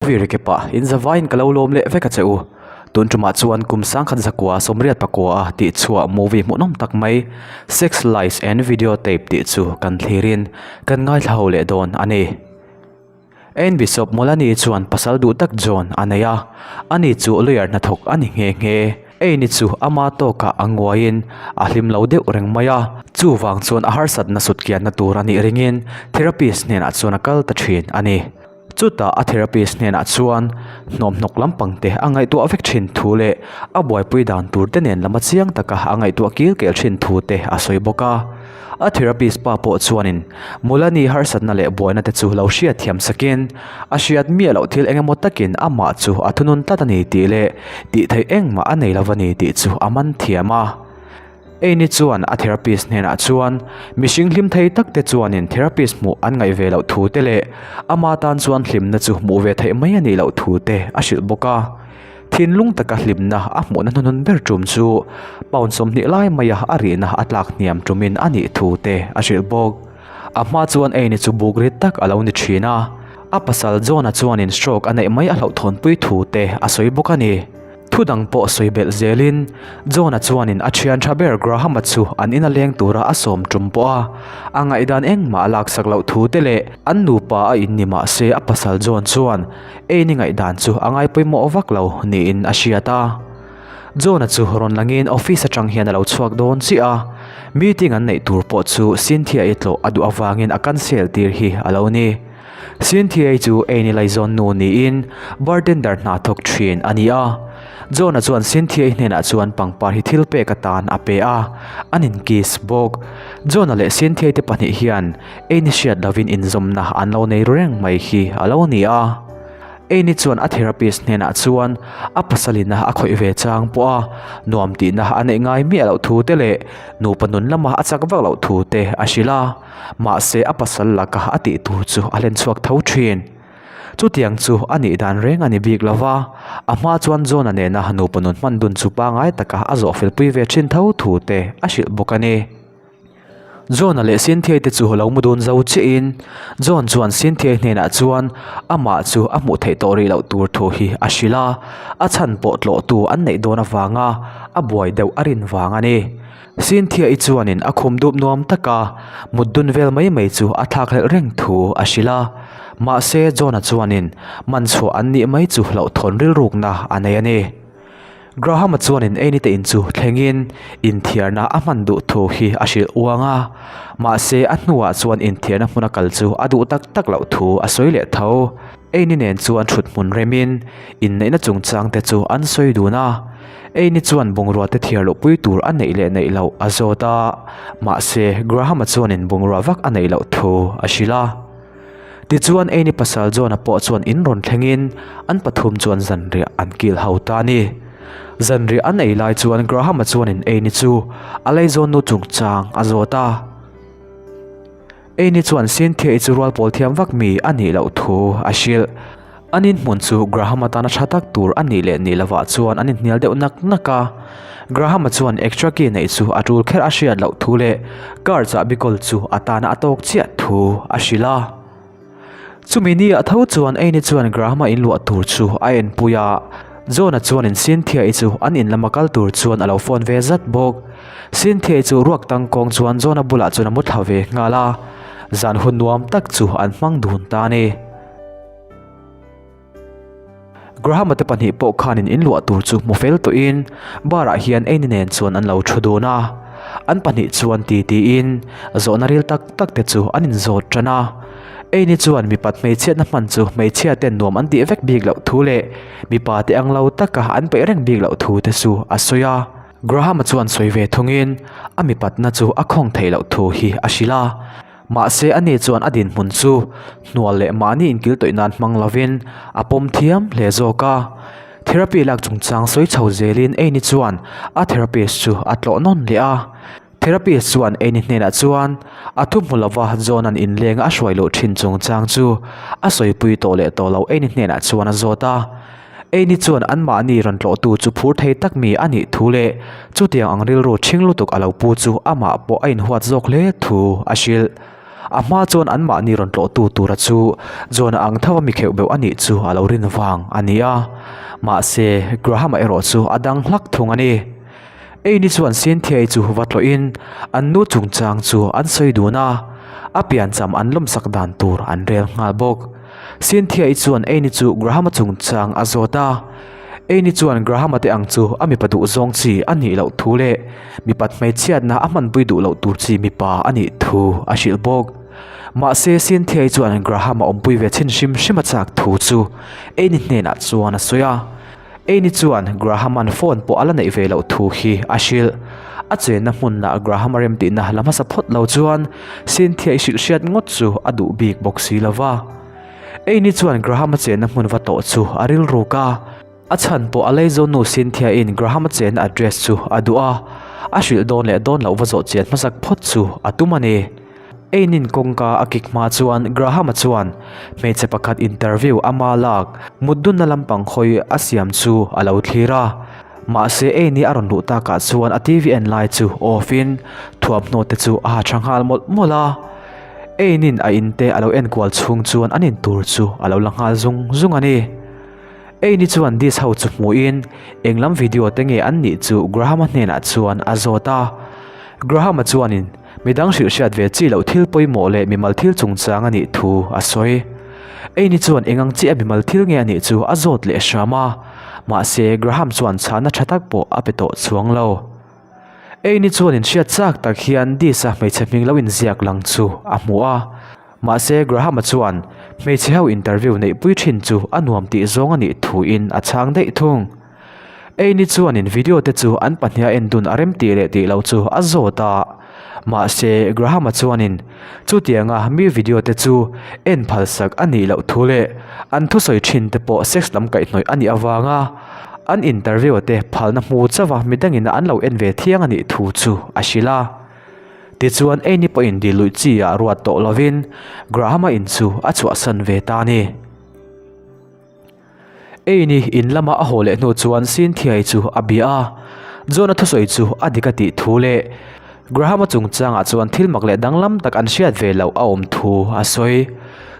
Movie recap ah in zavaiin ka lo lawm leh vek a che u. Tun tumah chuan kum sangkhat zakua 84 a tih chhuah movie hmuhnawm tak mai Sex Lies and Video Tape tih chu kan thlirin kan ngaithla ho leh dawn a ni. Anne Bishop Molani chuan pasal duh tak John a nei a, ani chu lawyer hnathawk a ni nghe nghe. Anne chu ama tawkah a nguaiin a hlim lo deuh reng mai a, chuvang chuan a harsatna sutkianna tur a nih ringin therapist hnenah chuan a kal ta thin a ni. Chutah a therapist hnenah chuan hnawmhnawk lampang te a ngaihtuah vek thin thu leh a buaipui dan tur te nen lama chiang taka a ngaihtuah kil kel thin thu te a sawi bawk a. A therapist pa pawh chuanin Mulani harsatna leh buaina te chu lo hriatthiam sakin a hriat miah loh thil eng emaw takin amah chu a thunun tlat a ni tih leh tih theih engmah a nei lo a ni tih chu a man thiam a. Amy chuan a therapist hnenah chuan mihring hlim thei tak te chuanin therapist hmuh an ngaih ve loh thu te leh ama tan chuan hlimna chu hmuh ve theih mai a nih loh thu te a hrilh bawk a. Thinlung taka hlimna a hmuhna hnuhnun ber tum chu pound 20 lai maia a rihna a tlak hniam tumin a nih thu te a hrilh bawk. A hma chuan Amy chu buk rit tak a lo ni thin a, a pasal John-a chuanin stroke a neih mai a hlauhthawnpui thu te a sawi bawk a ni. Thu dang pawh sawi belh zelin, John-a chuanin a thian tha ber Graham-a chu an ina leng tura a sawm tum pawh a, a ngaihdan engmah a laksak loh thu te leh an nupa a in ni mah se a pasal John chuan Anne-i ngaihdan chu a ngaipawimawh vak lo niin a hriat a. John-a chu rawn langin office atang hian a lo chhuak dawn chiah a, meeting an neih tur pawh chu Cynthia-i tlawh a duh avangin a cancel tir hi a lo ni. Cynthia-i chu Annie laizawn nu niin bartender hna thawk thin a ni a. John-a chuan Cynthia-i hnenah chuan pangpar hi thil pek atan a pe a, an inkiss bawk. John-a leh Cynthia-i te pahnih hian Annie hriat lovin inzawmna an lo nei ru reng mai hi a lo ni a. Annie chuan a therapist hnenah chuan a pasalina a khawih ve chang pawh a nuam tihna a neih ngai miah loh thu te leh nupa nun lama a chak vak loh thu te a hrilh a. Mahse a pasal laka a tih tur chu a hlen chhuak tho thin. Chutiang chu a nih dan reng a ni bik lo va, a hma chuan John-a nena nupa nun hman dun chu pangai taka a zawh felpui ve thin tho thu te a hrilh bawk a ni. John-a leh Cynthia-i te chu lo mu dun zo chiahin John chuan Cynthia-i hnenah chuan amah chu a hmuh theih tawh rih loh tur thu hi a hrilh a, a chhan pawh tlawhtu an neih dawn avanga a buai deuh a rin vang a ni. Cynthia-i chuanin a khum dup nuam taka mut dun vel mai mai chu a thlakhlelh reng thu a hrilh a. Mahse John-a chuanin man chhuah an nih mai chu hlauhthawn rilrukna a nei a ni. Graham-a chuanin Annie te in chu thlengin inthiarna a hman duh thu hi a hrilh uang a. Mahse a hnuah chuan inthiarna hmuna kal chu a duh tak tak loh thu a sawi leh tho. Annie nen chuan thut hmun remin inneihna chungchang te chu an sawi dun a. Annie chuan bungrua te thiar loh pui tur a neih leh neih loh a zawt a, mahse Graham-a chuanin bungrua vak a neih loh thu a hrilh a. Tichuan Annie pasal John-a pawh chuan in rawn thlengin an pathum chuan zanriah an kil ho ta a ni. Zanriah an ei lai chuan Graham-a chuanin Annie chu a laizawn nu chungchang a zawt a. Annie chuan Cynthia-i chu rual pawl thiam vak mi a nih loh thu a hrilh. An inhmun chu Graham-a tana tha tak tur a nih leh nih lovah chuan an inhnial deuh nak nak a. Graham-a chuan extra key neih chu a tul kher a hriat loh thu leh car chahbi kawl chu a tana a tawk chiah thu a hrilh a. Chumi ni ah tho chuan Annie chuan Graham-a inluah tur chu a enpui a. John-a chuanin Cynthia-i chu an in lama kal tur chuan a lo phone ve zat bawk. Cynthia-i chu ruak tangkawng chuan John-a bulah chuan a mu thla ve nghal a, zan hun nuam tak chu an hmang dun ta a ni. Graham-a te pahnih pawh khanin inluah tur chu hmu fel tawhin bar-ah hian Annie nen chuan an lo thu dun a. An pahnih chuan ti tiin zawhna ril tak tak te chu an inzawt tan a. Annie chuan mipat hmeichhiatna hman chu hmeichhia ten nuam an tih vek bik loh thu leh mipa te ang lo taka an peih reng bik loh thu te chu a sawi a. Graham-a chuan sawi ve thungin a mipatna chu a khawng theih loh thu hi a hrilh a. Mahse ani chuan a dinhmun chu hnual leh mahni inkil tawih nan hmang lovin a pawm thiam hle zawk a. Therapy lak chungchang sawi chho zelin Annie chuan a therapist chu a tlawh nawn leh a. Therapist chuan Annie hnenah chuan a thu hmu lova John-a'n inleng a hruai loh thin chungchang chu a sawipui tawh leh tawh lo Annie hnenah chuan a zawt a. Annie chuan anmahni rawn tlawhtu chu phur thei tak mi a nih thu leh chutiang ang rilru ṭhing lutuk a lo pu chu amah pawh a inhuat zawk hle thu a hrilh. A hma chuan anmahni rawn tlawhtu tura chu John-a ang tho a mi kheuh beuh a nih chu a lo rin vang a ni a. Mahse, Graham-a erawh chu a dang hlak thung a ni. Amy chuan Cynthia-i chu va tlawhin an nu chungchang chu an sawi dun a, a piancham an lawmsak dan tur an rel nghal bawk. Cynthia-i chuan Amy chu Graham-a chungchang a zawt a, Amy chuan Graham-a te ang chu a mipa duh zawng chi a nih loh thu leh mipat hmeichhiatna a hmanpui duh loh tur chi mipa a nih thu a hrilh bawk. Mahse Cynthia-i chuan Graham-a awmpui ve chhin hrim hrim a chak thu chu Amy hnenah chuan a sawi a. Amy chuan Graham-a'n phone pawh a la neih ve loh thu hi a hrilh. A chenna hmunah Graham-a remtihna la hmasa phawt lo chuan Cynthia-i hrilh hriat ngawt chu a duh bik bawk si lo va. Amy chuan Graham-a chenna hmun va tawh chu a rilruk a. A chhan pawh a Leizawnu Cynthia-i'n Graham-a chenna address chu a duh a, a hrilh dawn leh dawn loh va zawh chian hmasak phawt chu a tum a ni. Einin kawngka a kik hma chuan Graham-a chuan hmeichhe pakhat interview ama lak mut dunna lampang hawi a siam chu a lo thlir a. Mahse Eini a rawn luh takah chuan a TV en lai chu off in thuamhnaw te chu a ha tha nghal mawlh mawlh a. Einin a in te a lo enkual chhung chuan an in tur chu a lo la nghal zung zung a ni. Eini chuan disc ho chu hmuhin englam video te nge an nih chu Graham-a hnenah chuan a zawt a. Graham-a chuanin Midang hrilh hriat ve chi loh thil pawimawh leh mimal thil chungchang a nih thu a sawi. Amy chuan eng ang chiah mimal thil nge a nih chu a zawt leh hram a, mahse Graham chuan chhahna tha tak pawh a pe tawh chuang lo. Amy chuan inhriat chak tak hian Disa hmeichhe hming lo inziak lang chu a hmu a, mahse Graham-a chuan hmeichhe ho interview neihpui thin chu a nuam tih zawng a nih thuin a chhang daih thung. Eini chuanin video te chu an pahniha en dun a rem tih leh tih loh chu a zawt a, mahse Graham-a chuanin chutianga mi video te chu en phalsak a nih loh thu leh an thusawi thin te pawh sex lam kaihhnawih a nih avanga an interview te phalna hmu chauh a midangin an lo en ve thiang a nih thu chu a hrilh a. Tichuan Eini pawhin dil luih chi ah ruat tawh lovin Graham-a in chu a chhuahsan ve ta a ni. Eini in lama a haw leh hnu chuan Cynthia-i chu a bia a, John-a thusawi chu a dik a tih thu leh Graham-a chungchangah chuan thil mak leh danglam tak an hriat ve loh a awm thu a sawi.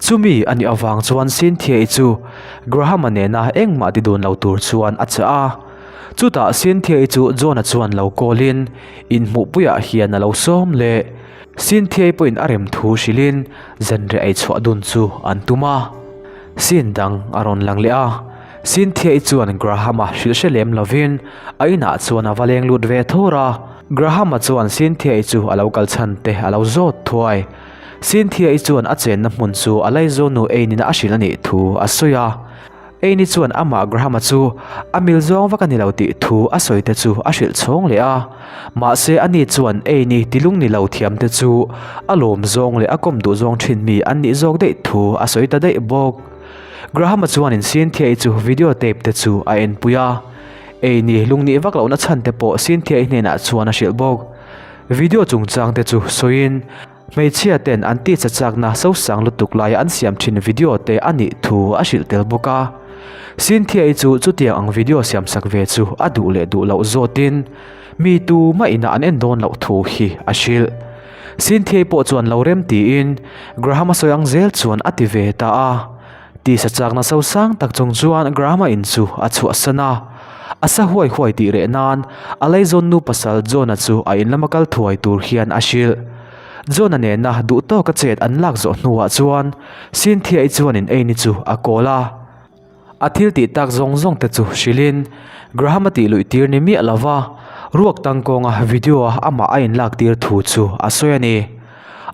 Chumi a nih avang chuan Cynthia-i chu Graham-a nena engmah ti dun lo tur chuan a chah a. Chutah Cynthia-i chu John-a chuan lo call-in inhmuhpuiah hian a lo sawm leh. Cynthia-i pawhin a rem thu hrilhin zanriah ei chhuah dun chu an tum a. Scene dang a rawn lang leh a, Cynthia-i chuan Graham-a hrilh hre lem lovin a inah chuan a va leng lut ve thawr a. Graham-a chuan Cynthia-i chu a lo kal chhan te a lo zawt thuai. Cynthia-i chuan a chenna hmun chu a laizawnu Anne-in a hrilh a nih thu a sawi a. Anne chuan amah Graham-a chu a mil zawng vak a ni lo tih thu a sawi te chu a hrilh chhawng leh a. Mahse ani chuan Anne tilung ni lo thiam te chu a lawm zawng leh a kawm duh zawng thin mi an nih zawk daih thu a sawi ta daih bawk. Graham-a chuanin Cynthia-i chu video tape te chu a enpui a. Anne lungnih vak lohna chhan te pawh Cynthia-i hnenah chuan a hrilh bawk. Video chungchang te chu sawiin hmeichhia ten an tihcha chakna sosang lutuk laia an siam thin video te a nih thu a hrilh tel bawk a. Cynthia-i chu chutiang ang video siamsak ve chu a duh leh duh loh zawtin mi tu mah ina an en dawn loh thu hi a hrilh. Cynthia-i pawh chuan lo rem tiin Graham-a sawi ang zel chuan a ti ve ta a. Tisa chakna sosang tak chung chuan Graham-a in chu a chhuahsan a. A sa huai huai tih reh nan a laizawnnu pasal John-a chu a in lama kal thuai tur hian a hrilh. John-a nena duh tawka chet an lak zawh hnuah chuan Cynthia-i chuanin Annie chu a call a. A thil tih tak zawng zawng te chu hrilhin Graham-a tih luih tir ni miah lova ruak tangkawnga video-a amah a inlak tir thu chu a sawi a ni.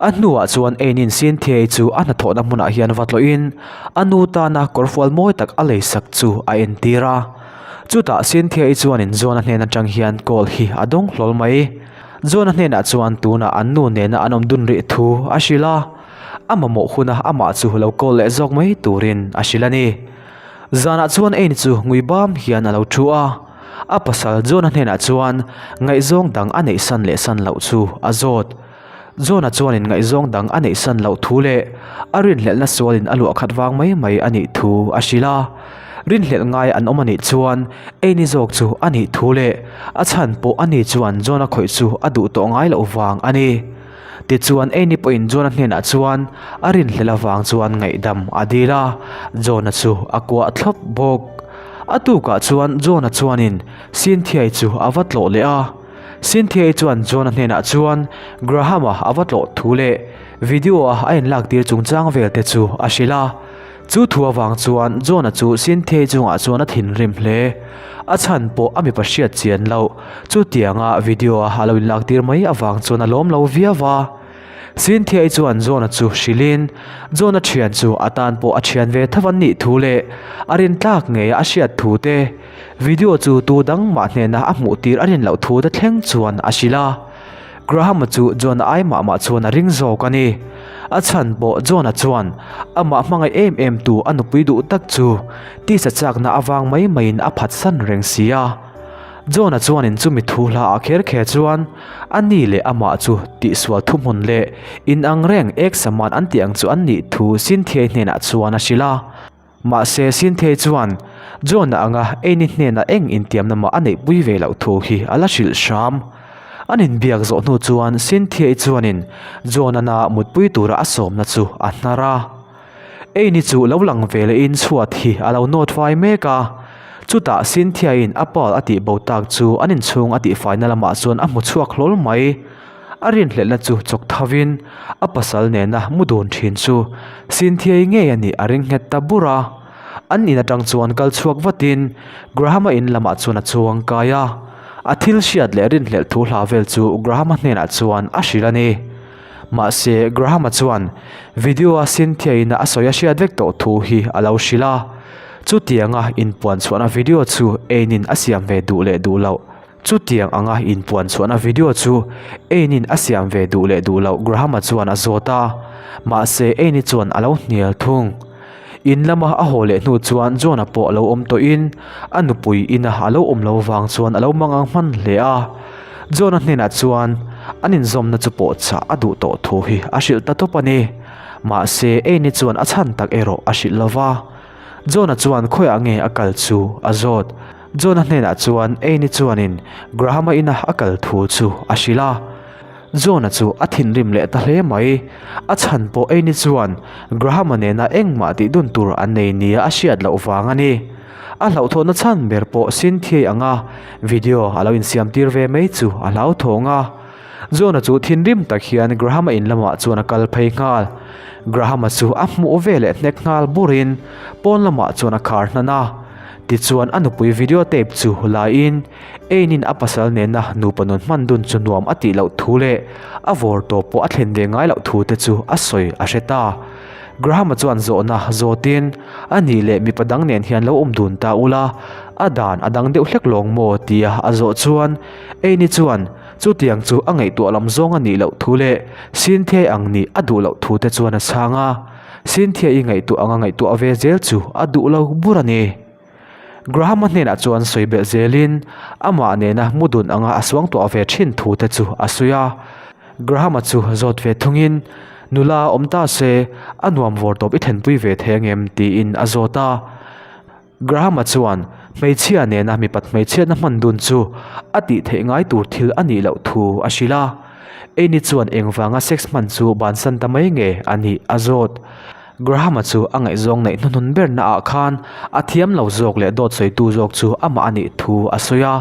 A hnuah chuan Annie-in Cynthia-i chu a hnathawhna hmunah hian va tlawhin a nu tana kawrfual mawi tak a leisak chu a entir a. Chutah Cynthia-i chuanin John-a hnen atang hian call hi a dawng hlawl mai. John-a hnenah chuan tunah an nu nena an awm dun rih thu a hrilh a, a mamawh huna amah chu lo call leh zawk mai turin a hrilh a ni. Zanah chuan Anne chu ngui bam hian a lo thu a, a pasal John-a hnenah chuan ngaihzawng dang a neih san leh san loh chu a zawt. John-a chuanin ngaihzawng dang a neih san loh thu leh a rinhlelhna sualin a luah khat vang mai mai a nih thu a hrilh a. Rinhlelh ngai an awm a nih chuan Annie zawk chu a nih thu leh a chhan pawh ani chuan John-a khawih chu a duh tawh ngai loh vang a ni. Tichuan Annie pawhin John-a hnenah chuan a rinhlelh avang chuan ngaihdam a dil a, John-a chu a kuah thlawp bawk. A tukah chuan John-a chuanin Cynthia-i chu a va tlawh leh a. Cynthia-i chuan John-a hnenah chuan Graham-a a va tlawh thu leh video-a a inlaktir chungchang vel te chu a hrilh a. Chu thu avang chuan John-a chu Cynthia-i chungah chuan a thinrim hle. A chhan pawh a mipa hriat chian loh. Chutianga video-a a lo inlaktir mai avang chuan a lawm lo viau va. Cynthia-i chuan John-a chu hrilhin, John-a thian chu a tan pawh a thian ve tho an nih thu leh a rintlak ngeia a hriat thu te, video chu tu dang mah hnena a hmuh tir a rin loh thu te thleng chuan a hrilh a. Graham-a chu John-a ai mah mah chuan a ring zawk a ni. A chhan pawh John-a chuan amah hmangaih em em tu a nupui duh tak chu tisa chakna avang mai maiin a phatsan reng si a. John-a chuanin chumi thu hla ah kher kher chuan a ni leh amah chu tihsual thuhmun leh inang reng ek saman an tih ang chu an nih thu Cynthia-i hnenah chuan a hrilh a. Mahse Cynthia-i chuan John-a anga Annie hnenah eng intiamna mah a neihpui ve loh thu hi a la hrilh hram. An inbiak zawh hnu chuan Cynthia-i chuanin John-a mutpui tura a sawmna chu a hnar a. Eini chu lo lang ve lehin chhuat hi a lo nawt fai mek a, chutah Cynthia-in a pearl a tih bo tak chu an inchhung a tihfaina lamah chuan a hmu chhuak hlawl mai. A rinhlelhna chu chawk thovin a pasal nena mu dun thin chu Cynthia-i ngei a nih a ring nghet ta bur a. An in atang chuan kal chhuak vatin Graham-a in lamah chuan a chuang kai a, a thil hriat leh rinhlelh thu hla vel chu Graham-a hnenah chuan a hrilh a ni. Mahse, Graham-a chuan video-a Cynthia-in a sawi a hriat vek tawh thu hi a lo hrilh a. Chutianga inpuan chhuahna video chu Einin a siam ve duh leh duh loh. Chutiang anga inpuan chhuahna video chu Einin a siam ve duh leh duh loh Graham-a chuan a zawt a. Mahse, Eini chuan a lo hnial thung. In lama a haw leh hnu chuan John-a pawh a lo awm tawhin a nupui ina a lo awm lo vang chuan a lo mangang hman hle a. John-a hnenah chuan an inzawmna chu pawh chah a duh tawh thu hi a hrilh ta tawp a ni. Mahse, Annie chuan a chhan tak erawh a hrilh lo va. John-a chuan khawiah nge a kal chu a zawt. John-a hnenah chuan Annie chuanin Graham-a ina a kal thu chu a hrilh a. John-a chu a thinrim leh ta hle mai. A chhan pawh Annie chuan Graham-a nena engmah tih dun tur an nei nia a hriat loh vang a ni. A hlauhthawhna chhan ber pawh Cynthia-i anga video a lo insiam tir ve mai chu a hlauthawng a. John-a chu thinrim tak hian Graham-a in lamah chuan a kal phei nghal. Graham-a chu a hmuh ve leh hnek nghal burin pawn lamah chuan a khar hnan a. Tichuan a nupui video tape chu laiin Einin a pasal nena nupa nun hman dun chu nuam a tih loh thu leh a vawr tawp pawh a thlen ve ngai loh thu te chu a sawi a hre ta. Graham-a chuan zawhna zawtin, A nih leh mipa dang nen hian lo awm dun ta ula, a dan a dang deuh hlek lawng maw? tia a zawh chuan Eini chuan chutiang chu a ngaihtuah lam zawng a nih loh thu leh Cynthia-i ang nih a duh loh thu te chuan a chhang a. Cynthia-i ngaihtuah anga ngaihtuah ve zel chu a duh lo bur a ni. Graham-a hnenah chuan sawi belh zelin amah nena mu dun anga a suangtuah ve thin thu te chu a sawi a. Graham-a chu zawt ve thungin, Nula awm ta se, a nuam vawr tawp i thlenpui ve thei angem? tiin a zawt a. Graham-a chuan hmeichhia nena mipat hmeichhiatna hman dun chu a tih theih ngai tur thil a nih loh thu a hrilh a. Annie chuan engvanga sex hman chu bansan ta mai nge a nih a zawt. Graham-a chu a ngaihzawng neih hnuhnun ber naah khan a thiam lo zawk leh dawt sawitu zawk chu amah a nih thu a sawi a.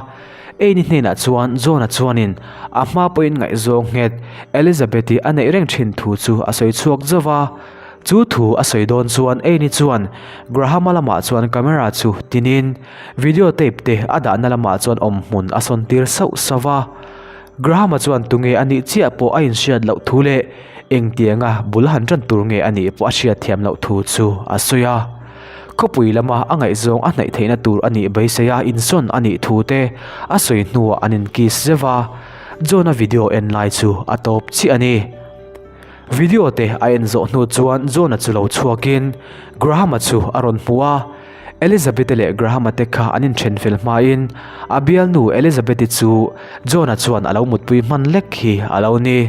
Annie hnenah chuan John-a chuanin a hma pawhin ngaihzawng nghet Elizabeth-i a neih reng thin thu chu a sawi chhuak zauh va. Chu thu a sawi dawn chuan Annie chuan Graham-a lamah chuan camera chu tinin video tape te a dahna lamah chuan awmhmun a sawn tir sauh sauh va. Graham-a chuan tunge a nih chiah pawh a inhriat loh thu leh engtianga bul han tan tur nge a nih pawh a hriat thiam loh thu chu a sawi a. Khawpui lama a ngaihzawng a hnaih theihna tur a nih beisei a insawn a nih thu te a sawi hnuah an inkiss zeuh a, John-a video en lai chu a tawp chiah a ni. Video te a en zawh hnu chuan John-a chu lo chhuakin Graham-a chu a rawn hmu a. Elizabeth-i leh Graham-a te kha an inthen fel hmain a bialnu Elizabeth-i chu John-a chuan a lo mutpui hman lek hi a lo ni.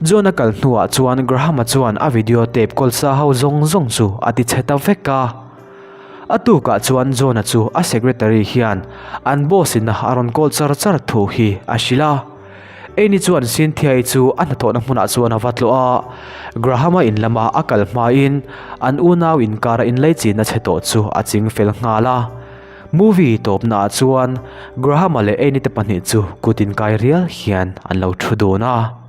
John-a kal hnuah chuan Graham-a chuan a video tape kawlsa ho zawng zawng chu a ti chhe ta vek a. A tukah chuan John-a chu a secretary hian an boss-in a rawn call char char thu hi a hrilh a. Annie chuan Cynthia-i chu a hnathawhna hmunah chuan a va tlawh a, Graham-a in lama a kal hmain an unau inkara inleichina chhe tawh chu a ching fel nghal a. Movie tawpnaah chuan Graham-a leh Annie te pahnih chu kut inkai rial hian an lo thu dun a.